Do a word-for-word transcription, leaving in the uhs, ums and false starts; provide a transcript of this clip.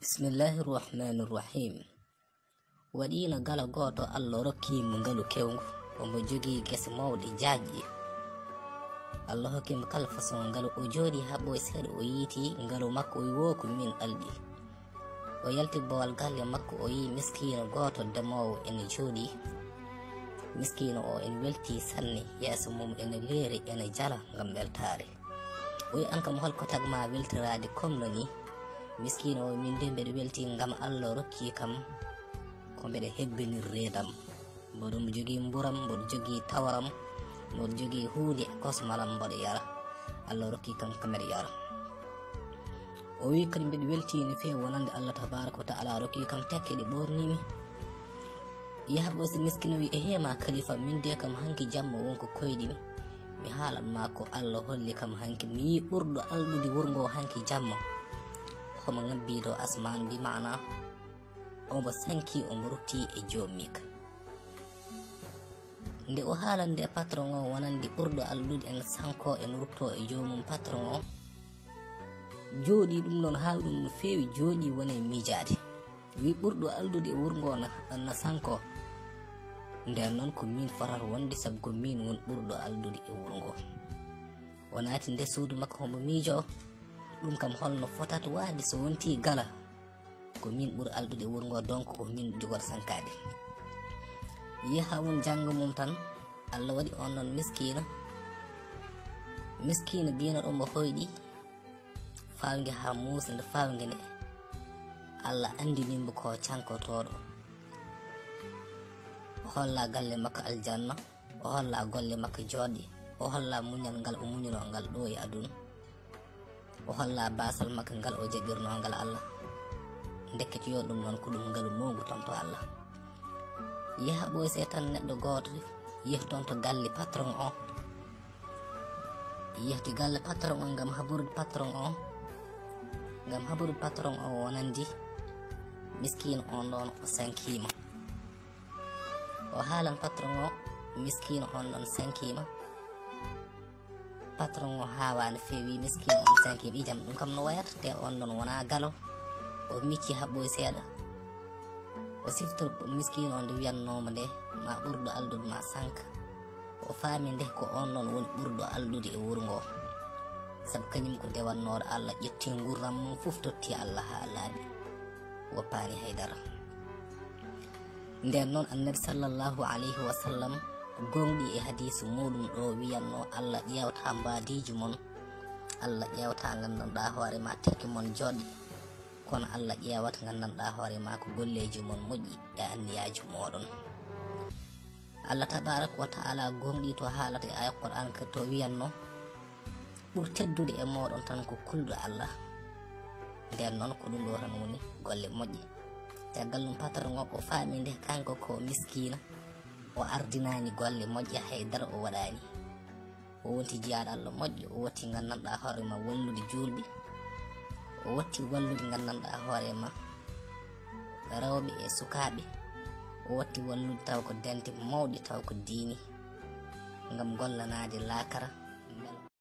Bismillahi rahmani rahim. Waɗiino galo gooto, Allah rokki mo ngalu kewngu. Omo jogii gese mawɗe jaajɗe. Allah hokki mo kala façon ngalu. O jooɗi haa ɓooyi seeɗa, o yiiti ngalu makko, o wi, "Wo ko min alɗi." O yalti boowal galle makko, o yii miskiino gooto demoowo ene jooɗi. Miskiino o ene welti sanne, yeeso mum ene leeri, ene jala ngam weltaare. O wi, "Aan kam, hol ko tagmaa weltiraade comme no nii?" Miskiino o, "Min de mbeɗa welti ngam Allah rokki kam ko mbeɗa hebbinir reedam. Mboɗo jogii mburam, mboɗo jogii tawaram, mboɗo jogii huunde e kosmalam mboɗo yara. Allah rokki kam ko mbeɗa yara." O wi, "Kadi mbeɗa welti no feewi wonande Allah tabaraka wa taala rokki kam tekke ɗe ɓoornimi." Yaha ɓo si miskino wi, "E heema kalifa, min de kam hanki jamma won ko koyɗimi. Mi haalan ma ko Allah holli kam hanki. Mi yii ɓurɗo alɗude wuro ngo hanki jamma. Homo ngabbi dow asmaan, bi maana omo sanki, omo rutti e joommi ka." Nde o haalande patron o wonande ɓurɗo alɗude ene sanko, ene rutto e joomum, patron o jooɗi ɗum noon, haawi ɗum no feewi, jooɗi wona e miijaade. Wi, "Ɓurɗo alɗude e wuro ngo na, na sanko." Nden noon ko min fotata wonde, sabu ko min woni ɓurɗo alɗude e wuro ngo. O naati nder suudu makko, homo miijo, "Ɗum kam holno fotata waade so wonti gala? Ko min ɓuri alɗude e wuro ngo, donc ko min jogori sankaade." Yaha won janngo mum tan, Allah waɗi on noon miskiino. Miskiino biino ɗum mo hoyɗi, fawnge haa muusi, nde fawnge nde Allah anndini mbo ko cankotooɗo. O holla galle makko aljanna, o holla golle makko jooɗɗe, o holla muñal ngal o muñunoo ngal ɗo e aduna, o holla baasal makko ngal o jaɓirnoo ngal Allah. Ndekete yo ɗum noon ko ɗum ngalu mawngu toon to Allah. Yaha ɓoy se tan neɗɗo gooto yehi toon to galle patron o. Yehti galle patron o ngam haɓrude patron o, ngam haɓrude patron o wonande miskiino on ɗon o sankiima. O haalan patron o miskiino on ɗon sankiima. Patron o haawaani feewi, miskiino on sankiima. Ijam, ɗum kam no wayata, te on ɗon wona galo. O micci haɓɓoy seeɗa. O siftori miskiino on nde wiyannoomo nde, ma ɓurɗo alɗude ma sanka. O faami nde ko on ɗon woni ɓurɗo alɗude e wuro ngo. Sabu kañum ko dewannooɗo Allah, ƴetti ngurdam mum fof totti Allah haa laaɓi. Woppaani haydara. Nden noon Annabi sallallahu alayhi wa sallam gonɗi e hadiisu muuɗum ɗo wiyannoo, Allah ƴeewta mbaadiiji mon, Allah ƴeewta nganndanɗaa hoore ma tekki mon jooɗɗi, kono Allah ƴeewata nganndanɗaa hoore ma ko golleeji mon moƴƴi e anniyaaji mooɗon. Allah tabaraka wa taala gonɗi to haalata e aya Qur'an ka to wiyannoo, ɓur teddude e mooɗon tan ko kulɗo Allah. Nden noon ko ɗum ɗo tan woni golle moƴƴe. Caggal ɗum patron o, o faami nde kanko ko miskiina, o ardinaani golle moƴƴe, haydara o waɗaani. O wonti jiyaaɗo Allah moƴƴo, o watti nganndanɗaa hoore ma wallude juulɓe, o watti wallude nganndanɗaa hoore ma rewɓe e sukaaɓe, o watti wallude taw ko dente mawɗe taw ko diini, ngam gollanaade laakara,